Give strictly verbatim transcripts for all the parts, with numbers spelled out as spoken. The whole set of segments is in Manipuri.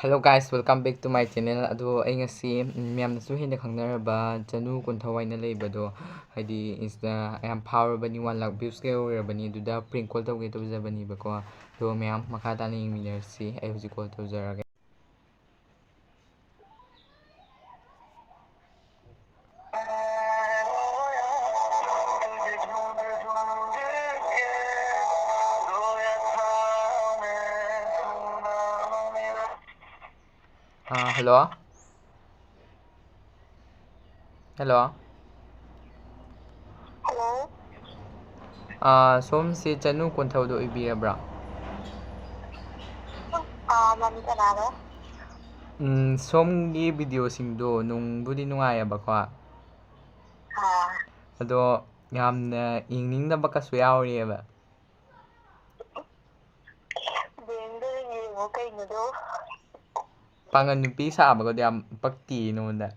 Hello guys, welcome back to my channel. ꯑꯗꯣ ꯑꯩ ꯉꯁꯤ, ꯎꯝ, ꯃꯌꯥꯝꯅꯁꯨ ꯍꯦꯟꯅ ꯈꯪꯅꯔꯕ ꯆꯅꯨ ꯀꯣꯟꯊꯧ ꯍꯥꯏꯅ ꯂꯩꯕꯗꯣ, ꯍꯥꯏꯗꯤ ꯏꯟꯁꯇꯥ ꯌꯥꯝ ꯐꯥꯎꯔꯕꯅꯤ, ꯋꯥꯟ ꯂꯥꯛ ꯚ꯭ꯌꯨꯁꯀ ꯌꯧꯔꯕꯅꯤ꯫ ꯑꯗꯨꯗ ꯄ꯭ꯔꯦꯡ ꯀꯣꯜ ꯇꯧꯒꯦ ꯇꯧꯖꯕꯅꯦꯕꯀꯣ꯫ ꯑꯗꯣ ꯃꯌꯥꯝ ꯃꯈꯥ ꯇꯥꯅ ꯌꯦꯡꯃꯤꯟꯅꯔꯁꯤ꯫ ꯑꯩ ꯍꯧꯖꯤꯛ ꯀꯣꯜ ꯇꯧꯖꯔꯒꯦ꯫ ꯑꯥ, ꯍꯜꯂꯣ꯫ ꯍꯜꯂꯣ꯫ ꯍꯜꯂꯣ꯫ ꯑꯥ, ꯁꯣꯝꯁꯦ ꯆꯅꯨ ꯀꯣꯟꯊꯧꯗꯣ ꯑꯣꯏꯕꯤꯔꯕ꯭ꯔꯥ? ꯑꯥ, ꯃꯥꯅꯤ, ꯀꯅꯥꯅꯣ? ꯎꯝ, ꯁꯣꯝꯒꯤ ꯚꯤꯗꯤꯑꯣꯁꯤꯡꯗꯣ ꯅꯨꯡꯕꯨꯗꯤ ꯅꯨꯡꯉꯥꯏꯌꯦꯕꯀꯣ꯫ ꯑꯥ꯫ ꯑꯗꯣ ꯌꯥꯝꯅ ꯌꯦꯡꯅꯤꯡꯗꯕ ꯀꯩꯁꯨ ꯌꯥꯎꯔꯤꯑꯕ꯫ ꯌꯦꯡꯗꯣꯏꯅꯦ, ꯌꯦꯡꯉꯣ ꯀꯩꯅꯣꯗꯣ꯫ ꯄꯥꯡꯒꯟ ꯅꯨꯄꯤ ꯁꯥꯕꯒꯗꯣ ꯌꯥꯝ ꯄꯛꯇꯤꯌꯦ ꯅꯉꯣꯟꯗ꯫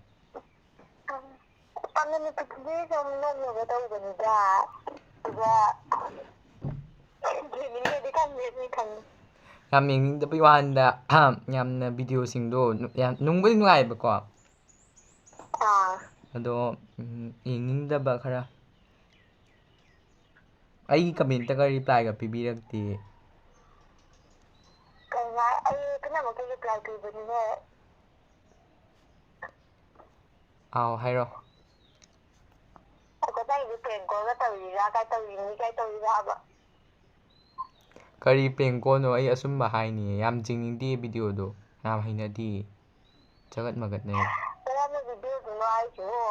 ꯄꯥꯡꯒꯟ ꯅꯨꯄꯤꯗꯨꯗꯤ ꯁꯨꯝ ꯅꯣꯛꯅꯕ ꯇꯧꯕꯅꯤꯗ꯫ ꯑꯗꯨꯒ ꯌꯦꯡꯅꯤꯡꯗ꯭ꯔꯗꯤ ꯈꯪꯗꯦ, ꯅꯣꯏ ꯈꯪꯉꯤ꯫ ꯌꯥꯝ ꯌꯦꯡꯅꯤꯡꯗꯕꯩ ꯋꯥꯅꯤꯗ, ꯌꯥꯝꯅ ꯚꯤꯗꯤꯑꯣꯁꯤꯡꯗꯣ ꯌꯥꯝ ꯅꯨꯡꯕꯨꯗꯤ ꯅꯨꯡꯉꯥꯏꯕꯀꯣ꯫ ꯑꯥ꯫ ꯑꯗꯣ, ꯎꯝ, ꯌꯦꯡꯅꯤꯡꯗꯕ ꯈꯔ꯫ ꯑꯩꯒꯤ ꯀꯃꯦꯟꯇꯒ ꯔꯤꯄ꯭ꯂꯥꯏꯒ ꯄꯤꯕꯤꯔꯛꯇꯦ꯫ ꯀꯩꯅꯣ? ꯑꯩ ꯄꯨꯝꯅꯃꯛꯀꯤ ꯔꯤꯄ꯭ꯂꯥꯏ ꯄꯤꯕꯅꯤꯍꯦ꯫ ꯑꯥꯎ, ꯍꯥꯏꯔꯣ꯫ ꯑꯗꯣ ꯅꯪꯒꯤꯗꯤ ꯄ꯭ꯔꯦꯡ ꯀꯣꯜꯒ ꯇꯧꯔꯤꯔꯥ, ꯀꯥꯏ ꯇꯧꯔꯤꯅꯤ, ꯀꯥꯏ ꯇꯧꯔꯤꯔꯥꯕ? ꯀꯔꯤ ꯄ꯭ꯔꯦꯡ ꯀꯣꯜꯅꯣ? ꯑꯩ ꯑꯆꯨꯝꯕ ꯍꯥꯏꯅꯤꯌꯦ꯫ ꯌꯥꯝ ꯌꯦꯡꯅꯤꯡꯗꯦ ꯚꯤꯗꯤꯑꯣꯗꯣ꯫ ꯌꯥꯝ ꯍꯩꯅꯗꯦ꯫ ꯆꯒꯠ ꯃꯒꯠꯅꯦ꯫ ꯀꯔꯝꯕ ꯚꯤꯗꯤꯑꯣꯗꯨꯅꯣ ꯍꯥꯏꯁꯤꯕꯣ?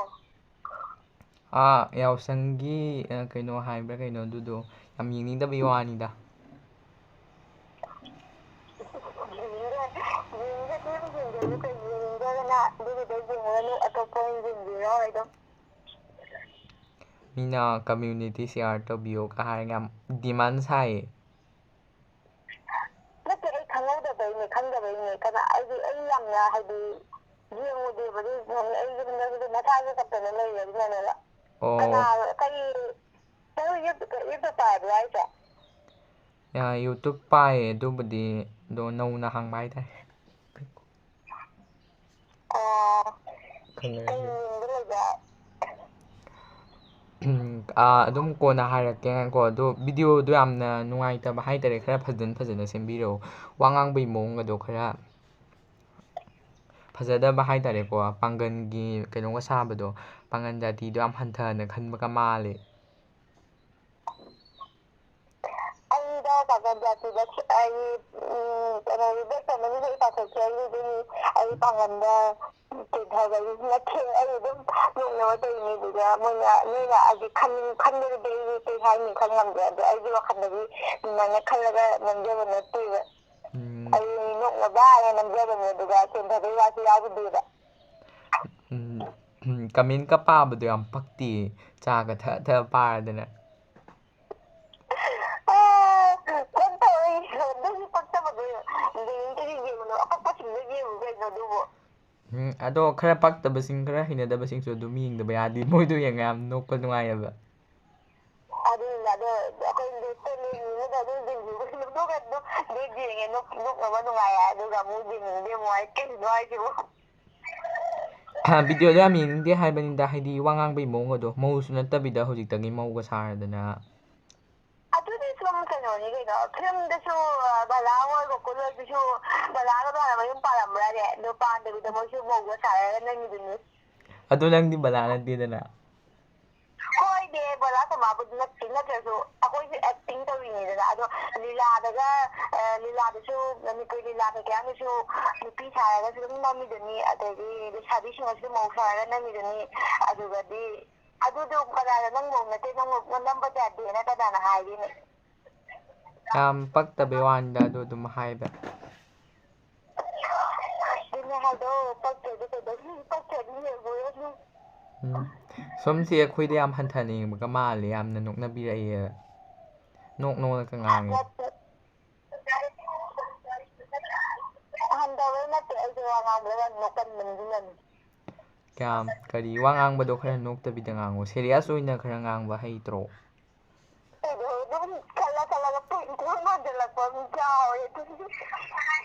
ꯑꯥ, ꯌꯥꯎꯁꯪꯒꯤ, ꯑ, ꯀꯩꯅꯣ ꯍꯥꯏꯕ꯭ꯔꯥ ꯀꯩꯅꯣ ꯑꯗꯨꯗꯣ꯫ ꯌꯥꯝ ꯌꯦꯡꯅꯤꯡꯗꯕꯩ ꯋꯥꯅꯤꯗ꯫ ꯌꯦꯡꯅꯤꯡꯗ-, ꯌꯦꯡꯅꯤꯡꯗ-, ꯌꯦꯡꯅꯤꯡꯗ꯭ꯔꯒꯅ ꯑꯗꯨꯒꯤꯗꯣ ꯌꯦꯡꯉꯨꯔꯅꯨ, ꯑꯇꯣꯞꯄ ꯑꯣꯏꯅ ꯌꯦꯡꯕꯤꯔꯣ ꯑꯗꯨꯝ꯫ ꯃꯤꯅ ꯀꯝꯃ꯭ꯌꯨꯅꯤꯇꯤ ꯁꯤꯌꯥꯔ ꯇꯧꯕꯤꯌꯣꯒ ꯍꯥꯏꯔꯒ ꯌꯥꯝ ꯗꯤꯃꯥꯟ ꯁꯥꯏꯌꯦ꯫ ꯅꯠꯇꯦ, ꯑꯩ ꯈꯪꯍꯧꯗꯕꯩꯅꯦ, ꯈꯪꯗꯕꯩꯅꯦ꯫ ꯀꯅꯥ, ꯑꯩꯗꯤ, ꯑꯩ ꯌꯥꯝꯅ, ꯍꯥꯏꯗꯤ, ꯌꯦꯡꯉꯨꯗꯦꯕ, ꯑꯗꯨꯒꯤꯅꯦ ꯑꯩ ꯌꯨꯝꯗ ꯃꯁꯥꯒꯤ ꯈꯛꯇꯅ ꯂꯩꯌꯦ, ꯑꯗꯨꯅꯅꯦꯕ꯫ ꯑꯣ꯫ ꯀꯅꯥ, ꯀꯔꯤ, ꯅꯪ ꯌꯨꯇ꯭ꯌꯨꯕ, ꯌꯨꯇ꯭ꯌꯨꯕ ꯄꯥꯏꯕ꯭ꯔꯣ ꯍꯥꯏꯁꯦ? ꯑ, ꯌꯨꯇ꯭ꯌꯨꯕ ꯄꯥꯏꯌꯦ, ꯑꯗꯨꯕꯨꯗꯤ, ꯑꯗꯣ ꯅꯧꯅ ꯍꯥꯡꯕ ꯍꯥꯏꯇꯥꯔꯦ꯫ ꯀꯩ ꯌꯦꯡꯕ ꯂꯩꯒꯦ? ꯑꯥ, ꯑꯗꯨꯝ ꯀꯣꯟꯅ ꯍꯥꯏꯔꯛꯀꯦ꯫ ꯉꯥꯏꯈꯣ, ꯑꯗꯣ ꯚꯤꯗꯤꯑꯣꯗꯣ ꯌꯥꯝꯅ ꯅꯨꯡꯉꯥꯏꯇꯕ ꯍꯥꯏꯇꯥꯔꯦ, ꯈꯔ ꯐꯖꯅ ꯐꯖꯅ ꯁꯦꯝꯕꯤꯔꯛꯑꯣ꯫ ꯋꯥ ꯉꯥꯡꯕꯒꯤ ꯃꯑꯣꯡꯒꯗꯣ ꯈꯔ ꯐꯖꯗꯕ ꯍꯥꯏꯇꯥꯔꯦꯀꯣ꯫ ꯄꯥꯡꯒꯜꯒꯤ ꯀꯩꯅꯣꯒ ꯁꯥꯕꯗꯣ, ꯄꯥꯡꯒꯜ ꯖꯥꯇꯤꯗꯣ ꯌꯥꯝ ꯍꯟꯊꯅ ꯈꯟꯕꯒ ꯃꯥꯜꯂꯦ꯫ ꯑꯩꯗ ꯄꯥꯡꯒꯜ ꯖꯥꯇꯤꯗ ꯑꯩ, ꯎꯝ, ꯀꯩꯅꯣ, ꯔꯤꯕꯦꯠ ꯇꯧꯅꯕꯤꯗ ꯑꯩ ꯄꯥꯊꯣꯛꯈꯤ꯫ ꯑꯩ ꯑꯗꯨꯒꯤ ꯑꯩ ꯄꯥꯡꯒꯜꯗ ꯆꯤꯡꯊꯕꯒꯤ ꯅꯠꯇꯦ꯫ ꯑꯩ ꯑꯗꯨꯝ ꯅꯣꯛꯅꯕ ꯇꯧꯔꯤꯅꯦ꯫ ꯑꯗꯨꯗ ꯃꯣꯏꯅ, ꯅꯣꯏꯅ ꯑꯩꯁꯦ ꯈꯟ-, ꯈꯟꯕꯗꯨꯗꯤ ꯑꯩꯁꯦ ꯀꯩ ꯍꯥꯏꯅꯤ ꯈꯟ ꯉꯝꯗ꯭ꯔꯦ꯫ ꯑꯗꯣ ꯑꯩꯒꯤ ꯋꯥꯈꯜꯗꯗꯤ ꯑꯗꯨꯃꯥꯏꯅ ꯈꯜꯂꯒ ꯅꯝꯖꯕ ꯅꯠꯇꯦꯕ꯫ ꯎꯝ꯫ ꯑꯩ ꯅꯣꯛꯅꯕ ꯍꯥꯏꯅ ꯅꯝꯖꯕꯅꯦ, ꯑꯗꯨꯒ ꯆꯤꯡꯊꯕꯒꯤ ꯋꯥꯁꯨ ꯌꯥꯎꯗꯦꯕ꯫ ꯎꯝ, ꯎꯝ, ꯀꯃꯦꯟꯀ ꯄꯥꯕꯗꯣ ꯌꯥꯝ ꯄꯛꯇꯦ, ꯆꯥꯒ ꯊꯛꯑ ꯊꯛꯑ ꯄꯥꯔꯗꯅ꯫ ꯑꯥ, ꯀꯩꯝ ꯇꯧꯔꯣꯏ, ꯑꯗꯨꯒꯤ ꯄꯛꯇꯕꯗꯣ ꯌꯦꯡꯅꯤꯡꯗ꯭ꯔꯗꯤ ꯌꯦꯡꯉꯨꯅꯨ, ꯑꯄꯛꯄꯁꯤꯡꯗꯣ ꯌꯦꯡꯉꯨ ꯀꯩꯅꯣ ꯑꯗꯨꯕꯨ꯫ ꯎꯝ, ꯑꯗꯣ ꯈꯔ ꯄꯛꯇꯕꯁꯤꯡ, ꯈꯔ ꯍꯩꯅꯗꯕꯁꯤꯡꯁꯨ ꯑꯗꯨꯝ ꯌꯦꯡꯗꯕ ꯌꯥꯗꯦ, ꯃꯣꯏꯗꯣ ꯌꯦꯡꯉ ꯌꯥꯝ ꯅꯣꯛꯄ ꯅꯨꯡꯉꯥꯏꯌꯦꯕ꯫ ꯑꯗꯨꯅ ꯑꯗꯣ ꯑꯩꯈꯣꯏ ꯂꯦꯞꯇ ꯂꯦꯞ ꯌꯦꯡꯉꯒ ꯑꯗꯨꯝ ꯌꯦꯡꯕꯤꯌꯨ, ꯅꯣꯛꯑꯒ ꯑꯗꯨꯝ ꯂꯦꯞ ꯌꯦꯡꯉꯦ, ꯅꯣꯛ-, ꯅꯣꯛꯅꯕ ꯅꯨꯡꯉꯥꯏ ꯍꯥꯏ, ꯑꯗꯨꯒ ꯑꯃꯨꯛ ꯌꯦꯡꯅꯤꯡꯗꯦ ꯑꯃꯨꯛ ꯍꯥꯏ, ꯀꯩꯅꯣ ꯍꯥꯏꯁꯤꯕꯣ? ꯍꯥ, ꯚꯤꯗꯤꯑꯣꯗꯣ ꯌꯥꯝ ꯌꯦꯡꯅꯤꯡꯗꯦ ꯍꯥꯏꯕꯅꯤꯗ, ꯍꯥꯏꯗꯤ ꯋꯥ ꯉꯥꯡꯕꯒꯤ ꯃꯑꯣꯡꯒꯗꯣ ꯃꯧꯁꯨ ꯅꯠꯇꯕꯤꯗ ꯍꯧꯖꯤꯛꯇꯒꯤ ꯃꯧꯒ ꯁꯥꯔꯗꯅ꯫ ꯑꯗꯨꯗꯤ ꯁꯨꯝ ꯀꯩꯅꯣꯅꯤ ꯀꯩꯅꯣ, ꯐꯤꯂꯝꯗꯁꯨ, ꯑ, ꯕꯂꯥ ꯍꯣꯏ, ꯒꯣꯀꯨꯜ ꯍꯣꯏꯗꯨꯁꯨ ꯕꯂꯥꯒ ꯍꯥꯟꯅ ꯃꯌꯨꯝ ꯄꯥꯜꯂꯝꯕ꯭ꯔꯥꯅꯦ? ꯑꯗꯣ ꯄꯥꯟꯗꯕꯤꯗ ꯃꯣꯏꯁꯨ ꯃꯧꯒ ꯁꯥꯔꯒ ꯅꯝꯃꯤꯗꯨꯅꯤ꯫ ꯑꯗꯣ ꯅꯪꯗꯤ ꯕꯂꯥ ꯅꯠꯇꯦꯗꯅ꯫ ꯍꯣꯏꯅꯦ, ꯕꯂꯥ ꯀꯃꯥꯕꯨꯗꯤ ꯅꯠꯇꯦ, ꯅꯠꯇ꯭ꯔꯁꯨ ꯑꯩꯈꯣꯏꯁꯨ acting ꯇꯧꯔꯤꯅꯤꯗꯅ꯫ ꯑꯗꯣ ꯂꯤꯂꯥꯗꯒ, ꯑ, ꯂꯤꯂꯥꯗꯁꯨ, ꯃꯅꯤꯄꯨꯔꯤ ꯂꯤꯂꯥ ꯀꯩꯀꯥꯗꯁꯨ ꯅꯨꯄꯤ ꯁꯥꯔꯒꯁꯨ ꯑꯗꯨꯝ ꯅꯝꯃꯤꯗꯨꯅꯤ, ꯑꯗꯒꯤ ꯂꯩꯁꯥꯕꯤꯁꯤꯡꯅꯁꯨ ꯃꯧ ꯁꯥꯔꯒ ꯅꯝꯃꯤꯗꯨꯅꯤ꯫ ꯑꯗꯨꯒꯗꯤ ꯑꯗꯨꯗꯣ ꯀꯅꯥꯅ ꯅꯪ ꯃꯧ ꯅꯠꯇꯦ, ꯅꯪ ꯃꯧ ꯅꯝꯕ ꯌꯥꯗꯦꯅ ꯀꯅꯥꯅ ꯍꯥꯏꯒꯦꯅꯦ? ꯌꯥꯝ ꯄꯛꯇꯕꯩ ꯋꯥꯅꯤꯗ, ꯑꯗꯨ ꯑꯗꯨꯝ ꯍꯥꯏꯕ꯫ ꯑꯗꯨꯅꯦ ꯍꯥꯏꯗꯣ, ꯄꯛꯇ꯭ꯔꯗꯤ ꯀꯩꯗꯧꯅꯤ? ꯄꯛꯇ꯭ꯔꯗꯤ ꯌꯦꯡꯉꯨꯔꯅꯨ꯫ ꯎꯝ꯫ ꯁꯣꯝꯁꯦ ꯑꯩꯈꯣꯏꯗ ꯌꯥꯝ ꯍꯟꯊꯅ ꯌꯦꯡꯕꯒ ꯃꯥꯜꯂꯦ, ꯌꯥꯝꯅ ꯅꯣꯛꯅꯕꯤꯔꯛꯑꯦ꯫ ꯅꯣꯛ ꯅꯣꯛꯅꯒ ꯉꯥꯡꯉꯦ꯫ ꯅꯠꯇꯦ꯫ ꯍꯟꯊꯕꯩ ꯅꯠꯇꯦ, ꯑꯩꯁꯨ ꯋꯥ ꯉꯥꯡꯕꯗ ꯌꯥꯝ ꯅꯣꯛꯀꯟꯕꯅꯤ, ꯑꯗꯨꯅꯅꯤ꯫ ꯀꯌꯥꯝ, ꯀꯔꯤ, ꯋꯥ ꯉꯥꯡꯕꯗꯣ ꯈꯔ ꯅꯣꯛꯇꯕꯤꯗ ꯉꯥꯡꯉꯣ꯫ Serious ꯑꯣꯏꯅ ꯈꯔ ꯉꯥꯡꯕ ꯍꯩꯇ꯭ꯔꯣ? ꯑꯩꯗꯣ ꯑꯗꯨꯝ ꯈꯜꯂ ꯈꯜꯂꯒ prank call ꯃꯥꯟꯁꯤꯜꯂꯛꯄ ꯑꯃ ꯌꯥꯎꯔꯦ ꯑꯗꯨꯒꯤ꯫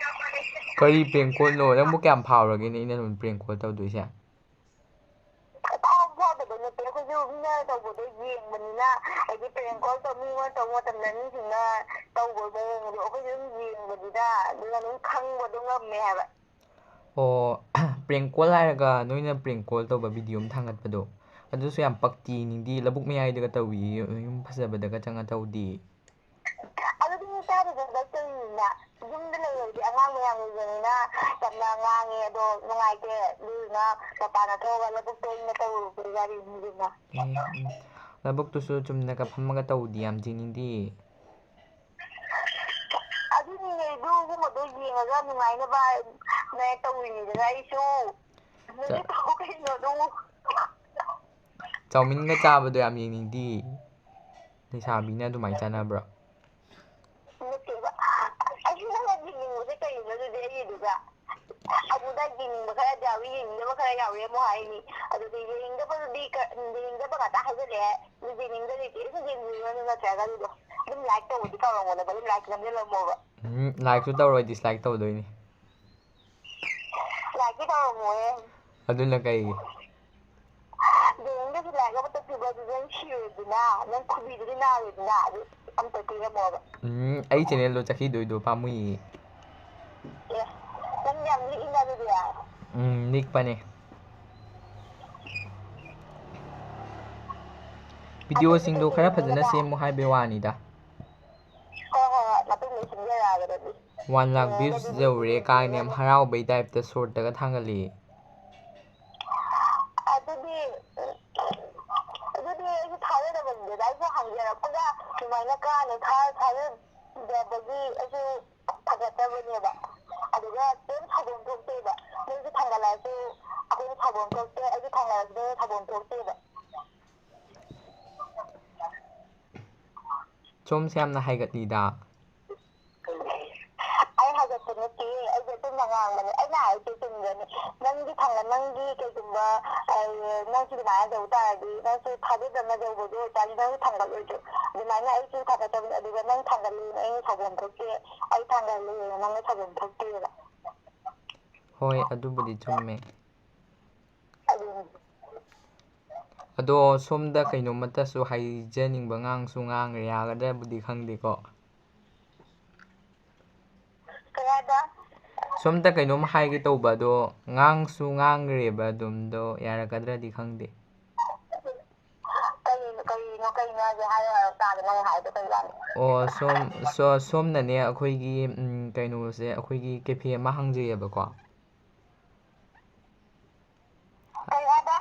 ꯀꯔꯤ prank call ꯅꯣ? ꯅꯪꯕꯨ ꯀꯌꯥꯝ ꯐꯥꯎꯔꯒꯦꯅꯦ ꯑꯩꯅ ꯅꯉꯣꯟꯗ prank call ꯇꯧꯗꯣꯏꯁꯦ? ꯇꯧꯕꯗꯣ ꯌꯦꯡꯕꯅꯤꯅ, ꯍꯥꯏꯗꯤ prank call ꯇꯧ-, ꯃꯤꯉꯣꯟꯗ ꯇꯧꯕ ꯃꯇꯝꯗ ꯃꯤꯁꯤꯡꯅ ꯇꯧꯕ ꯃꯑꯣꯡꯗꯣ ꯑꯩꯈꯣꯏꯁꯨ ꯑꯗꯨꯝ ꯌꯦꯡꯕꯅꯤꯅ, ꯑꯗꯨꯅ ꯑꯗꯨꯝ ꯈꯪꯕꯗꯣ ꯉꯝꯃꯦ ꯍꯥꯏꯕ꯫ ꯑꯣ, prank call ꯍꯥꯏꯔꯒ ꯅꯣꯏꯅ prank call ꯇꯧꯕ video ꯑꯃ ꯊꯥꯡꯒꯠꯄꯗꯣ, ꯑꯗꯨꯁꯨ ꯌꯥꯝ ꯄꯛꯇꯤ ꯌꯦꯡꯅꯤꯡꯗꯤ, ꯂꯧꯕꯨꯛ ꯃꯌꯥꯏꯗꯒ ꯇꯧꯏ, ꯌꯨꯝ ꯐꯖꯕꯗꯒ ꯆꯪꯉ ꯇꯧꯗꯤ꯫ ꯑꯗꯨꯗꯤ ꯃꯤ ꯇꯥꯗꯗꯅ ꯇꯧꯔꯤꯅꯤꯅ, ꯌꯨꯝꯗ ꯂꯩꯔꯗꯤ ꯑꯉꯥꯡ ꯃꯌꯥꯝ ꯂꯩꯕꯅꯤꯅ ꯌꯥꯝꯅ ꯉꯥꯡꯉꯦ, ꯑꯗꯣ ꯅꯨꯡꯉꯥꯏꯇꯦ, ꯑꯗꯨꯗꯨꯅ ꯃꯄꯥꯟꯗ ꯊꯣꯛꯑꯒ ꯂꯧꯕꯨꯛꯇ ꯑꯣꯏꯅ ꯇꯧꯔꯨꯕꯒꯤ ꯋꯥꯔꯤꯅꯤꯗꯅ꯫ ꯑꯦ, ꯎꯝ꯫ ꯂꯧꯕꯨꯛꯇꯨꯁꯨ ꯆꯨꯝꯅꯒ ꯐꯝꯃꯒ ꯇꯧꯗꯤ ꯌꯥꯝ ꯌꯦꯡꯅꯤꯡꯗꯤ꯫ ꯑꯗꯨꯅꯤꯅꯦ, ꯑꯗꯨꯒꯨꯝꯕꯗꯣ ꯌꯦꯡꯉꯒ ꯅꯨꯡꯉꯥꯏꯅꯕ ꯅ ꯇꯧꯔꯤꯅꯤꯗꯅ ꯑꯩꯁꯨ꯫ ꯆ-, ꯅꯪꯁꯨ ꯇꯧ ꯀꯩꯅꯣ ꯑꯗꯨ꯫ ꯆꯧꯃꯤꯟꯒ ꯆꯥꯕꯗꯣ ꯌꯥꯝ ꯌꯦꯡꯅꯤꯡꯗꯤ꯫ ꯂꯩꯁꯥꯕꯤꯅ ꯑꯗꯨꯃꯥꯏꯅ ꯆꯥꯅꯕ꯭ꯔꯣ? ꯅꯠꯇꯦꯕ꯫ ꯑꯩꯁꯨ ꯅꯪꯅ ꯌꯦꯡꯅꯤꯡꯕꯁꯦ ꯀꯩꯅꯣ ꯑꯗꯨꯗꯤ ꯑꯩꯒꯤꯗꯨꯒ? ꯑꯃꯨꯛꯇ ꯌꯦꯡꯅꯤꯡꯕ ꯈꯔ ꯌꯥꯎꯏ, ꯌꯦꯡꯅꯤꯡꯗꯕ ꯈꯔ ꯌꯥꯎꯏ ꯑꯃꯨꯛ ꯍꯥꯏꯅꯤ꯫ ꯑꯗꯨꯗꯤ ꯌꯦꯡꯅꯤꯡꯗꯕꯗꯨꯗꯤ ꯀ-, ꯌꯦꯡꯅꯤꯡꯗꯕ ꯉꯥꯛꯇ ꯍꯥꯏꯖꯜꯂꯛꯑꯦ꯫ ꯑꯗꯨꯗꯤ ꯌꯦꯡꯅꯤꯡꯗ꯭ꯔꯗꯤ ꯀꯩꯝ ꯌꯦꯡꯕꯤꯔꯨꯔꯅꯨ ꯅꯠꯇ꯭ꯔꯒ ꯑꯗꯨꯗꯣ꯫ ꯑꯗꯨꯝ like ꯇꯧꯕꯗꯤ ꯀꯥꯎꯔꯝꯒꯅꯣꯕ, ꯑꯗꯨꯝ like ꯅꯝꯖꯜꯂꯝꯃꯣꯕ꯫ ꯎꯝ, like ꯁꯨ ꯇꯧꯔꯣꯏ, dislike ꯇꯧꯗꯣꯏꯅꯤ꯫ Like ꯇꯤ ꯇꯧꯔꯝꯃꯣꯍꯦ꯫ ꯑꯗꯨꯅ ꯀꯩꯒꯤ? ꯌꯦꯡꯅꯤꯡꯗ꯭ꯔꯗꯤ like ꯑꯃ ꯇꯧꯕꯤꯕ, ꯑꯗꯨꯗꯤ ꯅꯪ ꯁꯤꯔꯣꯏꯗꯅ, ꯅꯪ ꯈꯨꯕꯤꯗꯨꯗꯤ ꯅꯥꯔꯣꯏꯗꯅ, ꯑꯗꯨ ꯑꯝꯇ ꯄꯤꯔꯝꯃꯣꯕ꯫ ꯎꯝ, ꯑꯩ channel ꯗꯣ ꯆꯠꯈꯤꯗꯣꯏꯗꯣ ꯄꯥꯝꯃꯨꯏꯌꯦ꯫ ꯑꯦ, ꯅꯪ ꯌꯥꯝ ꯂꯤꯛꯏꯅ ꯑꯗꯨꯗꯤ꯫ ꯎꯝ, ꯂꯤꯛꯄꯅꯦ꯫ Video ꯁꯤꯡꯗꯣ ꯈꯔ ꯐꯖꯅ ꯁꯦꯝꯃꯨ ꯍꯥꯏꯕꯩ ꯋꯥꯅꯤꯗ꯫ ꯍꯣꯏ, ꯍꯣꯏ, ꯍꯣꯏ, ꯃꯇꯨꯡꯗ ꯁꯤꯟꯖꯔꯛꯑꯒꯦ ꯑꯗꯨꯗꯤ꯫ One lakh views ꯌꯧꯔꯦ ꯀꯥꯏꯅ ꯌꯥꯝ ꯍꯔꯥꯎꯕꯩ type ꯇ short ꯇꯒ ꯊꯥꯡꯒꯠꯂꯤ꯫ ꯑꯗꯨꯗꯤ, ꯑꯗꯨꯗꯤ ꯑꯩꯁꯨ ꯊꯥꯖꯗꯕꯅꯤꯗ, ꯑꯩꯁꯨ ꯍꯪꯖꯔꯛꯄꯒ ꯑꯗꯨꯃꯥꯏꯅ ꯀꯥꯅꯤ ꯊꯥ-, ꯊꯥꯖꯗꯕꯒꯤ ꯑꯩꯁꯨ ꯊꯥꯒꯠꯆꯕꯅꯦꯕ꯫ ꯑꯗꯨꯒ ꯀꯩꯝ ꯁꯥꯎꯐꯝ ꯊꯣꯛꯇꯦꯕ꯫ ꯅꯣꯏꯁꯨ ꯊꯥꯡꯒꯠꯂꯛꯑꯁꯨ ꯑꯩꯈꯣꯏꯁꯨ ꯁꯥꯎꯐꯝ ꯊꯣꯛꯇꯦ, ꯑꯩꯁꯨ ꯊꯥꯡꯒꯠꯂꯁꯨ ꯅꯣꯏꯁꯨ ꯁꯥꯎꯐꯝ ꯊꯣꯛꯇꯦꯕ꯫ ꯁꯣꯝꯁꯦ ꯌꯥꯝꯅ ꯍꯥꯏꯒꯠꯂꯤꯗ꯫ ꯑꯩ ꯍꯥꯏꯒꯠꯄ ꯅꯠꯇꯦ, ꯑꯩꯁꯦ ꯑꯆꯨꯝꯕ ꯉꯥꯡꯕꯅꯦ꯫ ꯑꯩꯅ ꯍꯥꯏꯁꯦ ꯆꯨꯝꯒꯅꯤ꯫ ꯅꯪꯒꯤ ꯊꯥꯡꯒꯠ-, ꯅꯪꯒꯤ ꯀꯩꯒꯨꯝꯕ, ꯑ, ꯅꯪꯁꯨ ꯑꯗꯨꯃꯥꯏꯅ ꯇꯧ ꯇꯥꯔꯗꯤ, ꯅꯪꯁꯨ ꯊꯥꯖꯗꯅ ꯇꯧꯕꯗꯣ ꯑꯣꯏꯇꯥꯔꯗꯤ, ꯅꯪꯁꯨ ꯊꯥꯡꯒꯠꯂꯣꯏꯗ꯭ꯔꯣ? ꯑꯗꯨꯃꯥꯏꯅ ꯑꯩꯁꯨ ꯊꯥꯡꯒꯠꯆꯕꯅꯦ, ꯑꯗꯨꯒ ꯅꯪ ꯊꯥꯡꯒꯠꯂꯦꯅ ꯑꯩꯅ ꯁꯥꯎꯐꯝ ꯊꯣꯛꯇꯦ, ꯑꯩ ꯊꯥꯡꯒꯠꯂꯦꯅ ꯅꯪꯅ ꯁꯥꯎꯐꯝ ꯊꯣꯛꯇꯦꯕ꯫ ꯍꯣꯏ, ꯑꯗꯨꯕꯨꯗꯤ ꯆꯨꯝꯃꯦ꯫ ꯑꯗꯨꯅꯤ꯫ ꯑꯗꯣ ꯁꯣꯝꯗ ꯀꯩꯅꯣꯝꯃꯇꯁꯨ ꯍꯥꯏꯖꯅꯤꯡꯕ, ꯉꯥꯡꯁꯨ ꯉꯥꯡꯈ꯭ꯔꯦ, ꯌꯥꯒꯗ꯭ꯔꯕꯨꯗꯤ ꯈꯪꯗꯦꯀꯣ꯫ ꯀꯩ ꯍꯥꯏꯕ? ꯁꯣꯝꯗ ꯀꯩꯅꯣꯝ ꯍꯥꯏꯒꯦ ꯇꯧꯕ, ꯑꯗꯣ ꯉꯥꯡꯁꯨ ꯉꯥꯡꯈ꯭ꯔꯦꯕ ꯑꯗꯨꯝꯗꯣ, ꯌꯥꯔꯛꯀꯗ꯭ꯔꯗꯤ ꯈꯪꯗꯦ꯫ ꯀꯩꯅꯣ ꯀꯩꯅꯣ ꯀꯩꯅꯣ ꯍꯥꯏꯁꯦ? ꯍꯥꯏꯔꯣ ꯍꯥꯏꯔꯣ, ꯇꯥꯒꯦ, ꯅꯪ ꯍꯥꯏꯗꯣ ꯀꯩ ꯋꯥꯅꯣ? ꯑꯣ, ꯁꯣꯝ ꯁꯣ- ꯁꯣꯝꯅꯅꯦ ꯑꯩꯈꯣꯏꯒꯤ ꯎꯝ, ꯀꯩꯅꯣꯁꯦ, ꯑꯩꯈꯣꯏꯒꯤ ꯀꯦꯐꯦ ꯑꯃ ꯍꯥꯡꯖꯩꯌꯦꯕꯀꯣ꯫ ꯀꯩ ꯍꯥꯏꯕ?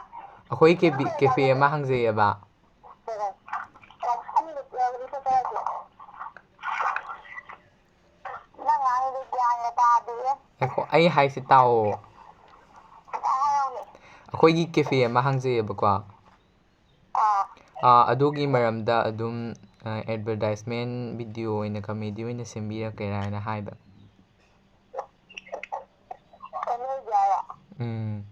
ꯑꯩꯈꯣꯏ ꯀꯦꯕꯤ ꯀꯦꯐꯦ ꯑꯃ ꯍꯥꯡꯖꯩꯌꯦꯕ꯫ ꯀꯩꯅꯣ? ꯑꯣ, ꯑꯅꯤꯗꯣ ꯄꯨꯔꯛꯑꯒꯗꯤ ꯁꯠ ꯆꯠꯂꯁꯤ꯫ ꯅꯪ ꯉꯥꯡꯉꯤꯗꯣ ꯒ꯭ꯌꯥꯟꯒ ꯇꯥꯗꯦꯍꯦ꯫ ꯉꯥꯏꯈꯣ, ꯑꯩ ꯍꯥꯏꯁꯦ ꯇꯥꯎꯑꯣ꯫ ꯍꯥꯏꯔꯛꯑꯣꯅꯦ꯫ ꯑꯩꯈꯣꯏꯒꯤ ꯀꯦꯐꯦ ꯑꯃ ꯍꯥꯡꯖꯩꯌꯦꯕꯀꯣ꯫ ꯑꯥ꯫ ꯑꯥ, ꯑꯗꯨꯒꯤ ꯃꯔꯝꯗ ꯑꯗꯨꯝ ꯑꯦꯗꯚꯔꯇꯥꯏꯁꯃꯦꯟ ꯚꯤꯗꯤꯑꯣ ꯑꯣꯏꯅ, ꯀꯃꯦꯗꯤ ꯑꯣꯏꯅ ꯁꯦꯝꯕꯤꯔꯛꯀꯦꯔꯥ ꯍꯥꯏꯅ ꯍꯥꯏꯕ꯫ ꯀꯩꯅꯣꯒꯤ ꯍꯥꯏꯔꯣ? ꯎꯝ꯫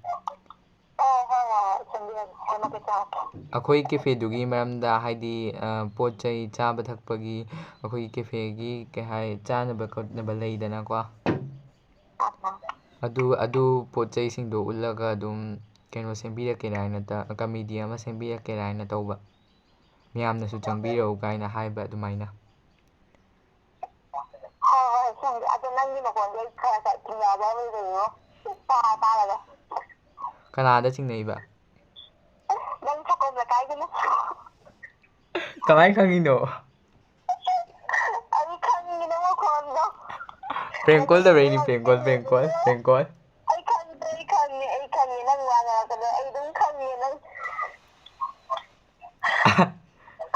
ꯑꯣ, ꯍꯣꯏ ꯍꯣꯏ ꯍꯣꯏ, ꯁꯦꯝꯕꯤꯔꯒꯦ, ꯁꯦꯝꯃꯛꯀꯦ, ꯁꯦꯝꯃꯛꯀꯦ꯫ ꯑꯩꯈꯣꯏ ꯀꯦꯐꯦꯗꯨꯒꯤ ꯃꯔꯝꯗ, ꯍꯥꯏꯗꯤ ꯑ, ꯄꯣꯠ ꯆꯩ ꯆꯥꯕ ꯊꯛꯄꯒꯤ, ꯑꯩꯈꯣꯏꯒꯤ ꯀꯦꯐꯦꯒꯤ ꯀꯩ ꯍꯥꯏ, ꯆꯥꯅꯕ ꯈꯣꯠꯅꯕ ꯂꯩꯗꯅꯀꯣ꯫ ꯑꯥ꯫ ꯑꯗꯨ ꯑꯗꯨ ꯄꯣꯠ ꯆꯩꯁꯤꯡꯗꯣ ꯎꯠꯂꯒ ꯑꯗꯨꯝ ꯀꯩꯅꯣ ꯁꯦꯝꯕꯤꯔꯛꯀꯦꯔꯥ ꯍꯥꯏꯅ ꯇ-, ꯀꯃꯦꯗꯤ ꯑꯃ ꯁꯦꯝꯕꯤꯔꯛꯀꯦꯔꯥ ꯍꯥꯏꯅ ꯇꯧꯕ꯫ ꯃꯌꯥꯝꯅꯁꯨ ꯆꯪꯕꯤꯔꯛꯎ ꯀꯥꯏꯅ ꯍꯥꯏꯕ ꯑꯗꯨꯃꯥꯏꯅ꯫ ꯍꯣꯏ ꯍꯣꯏ, ꯁꯦꯝꯒꯦ꯫ ꯑꯗꯣ ꯅꯪꯒꯤ ꯃꯈꯣꯟꯗꯣ ꯑꯩ ꯈꯔ ꯈꯔ ꯆꯤꯡꯅꯕ ꯑꯃ ꯂꯩꯔꯦꯉꯣ꯫ ꯇꯥ ꯇꯥꯔꯒ꯫ ꯀꯅꯥꯗ ꯆꯤꯡꯅꯩꯕ? ꯅꯪ ꯁꯀꯣꯝ ꯂꯩꯀꯥꯏꯒꯤꯅꯦ꯫ ꯀꯃꯥꯏꯅ ꯈꯪꯉꯤꯅꯣ? ꯑꯩ ꯈꯪꯉꯤ ꯅꯪ ꯃꯈꯣꯟꯗꯣ꯫ Prank call ꯇꯧꯔꯛꯏꯅꯤ, prank call, prank call, prank call꯫ ꯑꯩ ꯈꯪꯉꯦ, ꯑꯩ ꯈꯪꯉꯦ, ꯑꯩ ꯈꯪꯉꯦ, ꯅꯪ ꯋꯥ ꯉꯥꯡꯉꯛꯄꯗꯣ ꯑꯩ ꯑꯗꯨꯝ ꯈꯪꯉꯦ ꯅꯪ꯫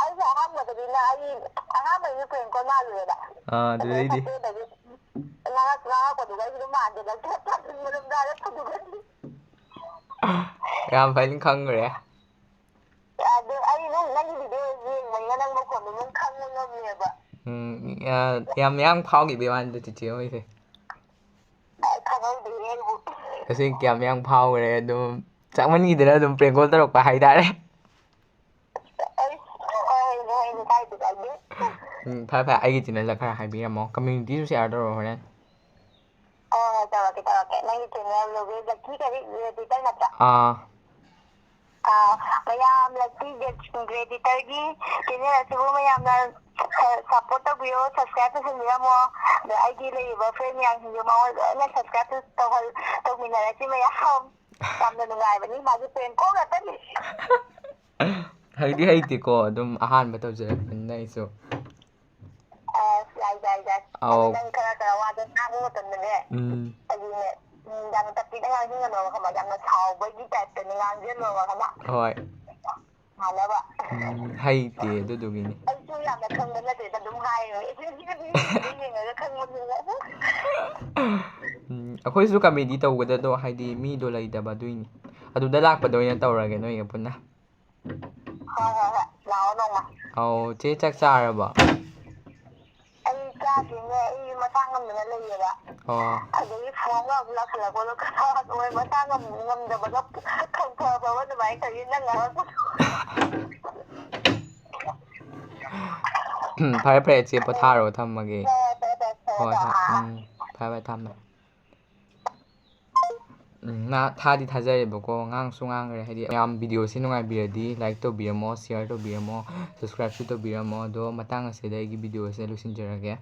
ꯑꯩꯁꯦ ꯑꯍꯥꯟꯕꯗꯗꯤ ꯅꯪ ꯑꯩ, ꯑꯍꯥꯟꯕꯗꯗꯤ prank call ꯃꯥꯜꯂꯨꯔꯦꯕ꯫ ꯑꯥ, ꯑꯗꯨꯗꯩꯗꯤ? ꯐꯠꯇꯦꯗꯒꯤ ꯉꯥꯡꯉꯛ-, ꯉꯥꯡꯉꯛꯄꯗꯨꯗ ꯑꯩꯁꯨ ꯑꯗꯨꯝ ꯃꯥꯟꯗꯦ, ꯅꯪ ꯊꯣꯛ ꯊꯣꯛ ꯊꯤꯟꯕꯗꯣ ꯉꯥꯡꯉꯛꯄꯗꯨꯗꯗꯤ꯫ ꯌꯥꯝ ꯐꯖꯅ ꯈꯪꯈ꯭ꯔꯦ꯫ ꯑꯗꯨ ꯑꯩ ꯑꯗꯨꯝ ꯅꯪꯒꯤ video ꯌꯦꯡꯕꯅꯤꯅ ꯅꯪ ꯃꯈꯣꯟꯗꯣ ꯑꯗꯨꯝ ꯈꯪꯕ ꯉꯝꯃꯦꯕ꯫ ꯎꯝ, ꯑ, ꯌꯥꯝ ꯌꯥꯝ ꯐꯥꯎꯈꯤꯕꯩ ꯋꯥꯅꯤꯗ ꯆꯤꯆꯦ ꯍꯣꯏꯁꯦ꯫ ꯑꯩ ꯈꯪꯍꯧꯗꯦꯍꯦ ꯑꯩꯕꯨ꯫ ꯇꯁꯦꯡ ꯀꯌꯥꯝ ꯌꯥꯝ ꯐꯥꯎꯈ꯭ꯔꯦ, ꯑꯗꯨꯝ ꯆꯥꯛꯃꯟꯈꯤꯗꯅ ꯑꯗꯨꯝ prank call ꯇꯧꯔꯛꯄ ꯍꯥꯏꯇꯥꯔꯦ꯫ ꯑꯩ, ꯍꯣꯏ, ꯍꯣꯏ, ꯍꯣꯏ, ꯀꯥꯏꯗꯦ, ꯀꯥꯏꯗꯦ꯫ ꯎꯝ, ꯐꯔꯦ ꯐꯔꯦ, ꯑꯩꯒꯤ channelꯗ ꯈꯔ ꯍꯥꯏꯕꯤꯔꯝꯃꯣ, communityꯁꯨ share ꯇꯧꯔꯛꯑꯣ ꯍꯣꯔꯦꯟ꯫ ꯍꯣꯏ, ꯍꯣꯏ, ꯇꯧꯔꯛꯀꯦ, ꯇꯧꯔꯛꯀꯦ꯫ ꯅꯪꯒꯤ channelꯗꯣ ꯂꯛꯀꯤ ꯀꯔꯤ, ꯇ꯭ꯋꯤꯇꯔ ꯅꯠꯇ꯭ꯔꯥ? ꯑꯥ꯫ ꯑꯥ, ꯃꯌꯥꯝ ꯂꯛꯀꯤ ꯒ꯭ꯔꯦꯗꯤꯇꯔꯒꯤ ꯆꯦꯅꯦꯜ ꯑꯁꯤꯕꯨ ꯃꯌꯥꯝꯅ ꯁꯄꯣꯔꯠ ꯇꯧꯕꯤꯌꯣ, ꯁꯕꯁꯀ꯭ꯔꯥꯏꯕ ꯇꯧꯁꯟꯕꯤꯔꯝꯃꯣ꯫ ꯑꯗ ꯑꯩꯒꯤ ꯂꯩꯔꯤꯕ ꯐ꯭ꯔꯦꯟ ꯃꯌꯥꯝꯁꯤꯡꯁꯨ ꯃꯉꯣꯟꯗ ꯂꯣꯏꯅ ꯁꯕꯁꯀ꯭ꯔꯥꯏꯕ ꯇꯧꯍꯜ-, ꯇꯧꯃꯤꯟꯅꯔꯁꯤ ꯃꯌꯥꯝ꯫ ꯌꯥꯝꯅ ꯅꯨꯡꯉꯥꯏꯕꯅꯤ, ꯃꯥꯒꯤ ꯄ꯭ꯔꯦꯡ ꯀꯣꯜ ꯉꯥꯛꯇꯅꯤ꯫ ꯍꯩꯗꯤ ꯍꯩꯇꯦꯀꯣ, ꯑꯗꯨꯝ ꯑꯍꯥꯟꯕ ꯇꯧꯖꯔꯛꯄꯅꯤꯅ ꯑꯩꯁꯨ꯫ ꯑꯁ, ꯌꯥꯏ, ꯌꯥꯏ, ꯌꯥꯏ꯫ ꯑꯧ꯫ ꯑꯗꯨ ꯅꯪ ꯈꯔ ꯈꯔ ꯋꯥꯗꯣ ꯉꯥꯡꯕ ꯃꯇꯝꯗꯅꯦ, ꯎꯝ꯫ ꯑꯩꯗꯤꯅꯦ, ꯎꯝ, ꯌꯥꯝꯅ ꯇꯞꯄꯤꯗ ꯉꯥꯡꯁꯤꯟꯒꯅꯣꯕ, ꯈꯪꯕ꯭ꯔꯥ? ꯌꯥꯝꯅ ꯁꯥꯎꯕꯒꯤ ꯇꯥꯏꯞꯇꯅꯦ ꯉꯥꯡꯁꯤꯜꯂꯣꯕ, ꯈꯪꯕ꯭ꯔꯥ? ꯍꯣꯏ꯫ ꯃꯥꯟꯅꯕ꯫ ꯎꯝ, ꯍꯩꯇꯦ ꯑꯗꯨꯗꯨꯒꯤꯅꯤ꯫ ꯑꯩꯁꯨ ꯌꯥꯝꯅ ꯈꯪꯕ ꯅꯠꯇꯦꯗ, ꯑꯗꯨꯝ ꯍꯥꯏꯔꯤꯅꯦ꯫ ꯌꯦꯡꯉꯒ ꯈꯪꯕꯅꯤꯅ꯫ ꯎꯝ, ꯑꯩꯈꯣꯏꯁꯨ ꯀꯃꯦꯗꯤ ꯇꯧꯒꯗꯗꯣ, ꯍꯥꯏꯗꯤ ꯃꯤꯗꯣ ꯂꯩꯇꯕ ꯑꯗꯨꯏꯅꯤ꯫ ꯑꯗꯨꯗ ꯂꯥꯛꯄꯗ ꯑꯣꯏꯅ ꯇꯧꯔꯒꯦ ꯅꯣꯏꯒ ꯄꯨꯟꯅ꯫ ꯍꯣꯏ, ꯍꯣꯏ, ꯍꯣꯏ꯫ ꯂꯥꯛꯑꯣ ꯅꯣꯡꯃ꯫ ꯑꯧ, ꯆꯦ ꯆꯥꯛ ꯆꯥꯔꯕꯣ? ꯑꯩ ꯆꯥꯗ꯭ꯔꯤꯅꯦ, ꯑꯩ ꯃꯁꯥ ꯉꯝꯗꯅ ꯂꯩꯌꯦꯕ꯫ ꯑꯣ꯫ ꯑꯗꯒꯤ ꯐꯣꯟꯒ ꯑꯃꯨꯛ ꯂꯥꯛꯁꯜꯂꯛꯄꯗꯣ ꯈꯔ ꯃꯣꯏ ꯃꯁꯥ ꯉꯝ-, ꯉꯝꯗꯕꯒ ꯈꯪꯐꯕ ꯑꯗꯨꯃꯥꯏꯅ ꯇꯧꯋꯤ ꯅꯪ ꯉꯥꯡꯉꯛꯄꯗꯣ꯫ ꯎꯝ, ꯐꯔꯦ, ꯐꯔꯦ, ꯆꯦ, ꯄꯣꯊꯥꯔꯣ, ꯊꯝꯃꯒꯦ꯫ ꯍꯣꯏ, ꯐꯔꯦ, ꯐꯔꯦ, ꯐꯔꯦ, ꯍꯣꯏ, ꯍꯣꯏ, ꯑꯥ, ꯑꯥ꯫ ꯎꯝ, ꯐꯔꯦ, ꯐꯔꯦ, ꯊꯝꯃꯦ꯫ ꯎꯝ, ꯃꯥ ꯊꯥꯗꯤ ꯊꯥꯖꯔꯦꯕꯀꯣ, ꯉꯥꯡꯁꯨ ꯉꯥꯡꯈ꯭ꯔꯦ꯫ ꯍꯥꯏꯗꯤ ꯃꯌꯥꯝ ꯚꯤꯗꯤꯑꯣꯁꯤ ꯅꯨꯡꯉꯥꯏꯕꯤꯔꯗꯤ like ꯇꯧꯕꯤꯔꯝꯃꯣ, share ꯇꯧꯕꯤꯔꯝꯃꯣ, subscribeꯁꯨ ꯇꯧꯕꯤꯔꯝꯃꯣ꯫ ꯑꯗꯣ ꯃꯇꯥꯡ ꯑꯁꯤꯗ ꯑꯩꯒꯤ ꯚꯤꯗꯤꯑꯣꯁꯦ ꯂꯣꯏꯁꯤꯟꯖꯔꯒꯦ꯫